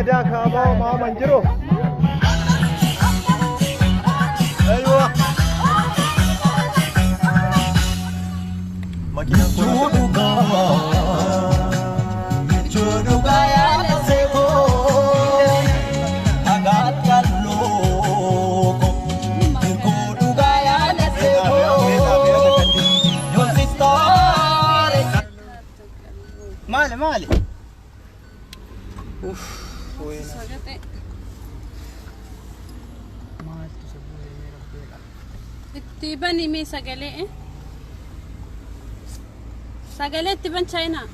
Gadaa kaabaa maaman jiru. Aywa. Makiinaan kun. Maali maali? Sagalee. Itti bani mee sagalee. Sagalee itti ban chaayinaa.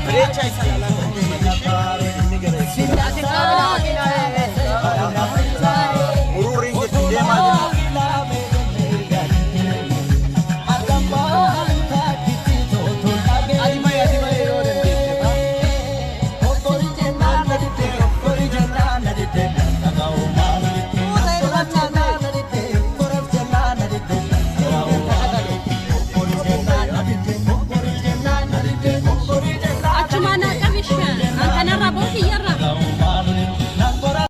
Bareechaa isa.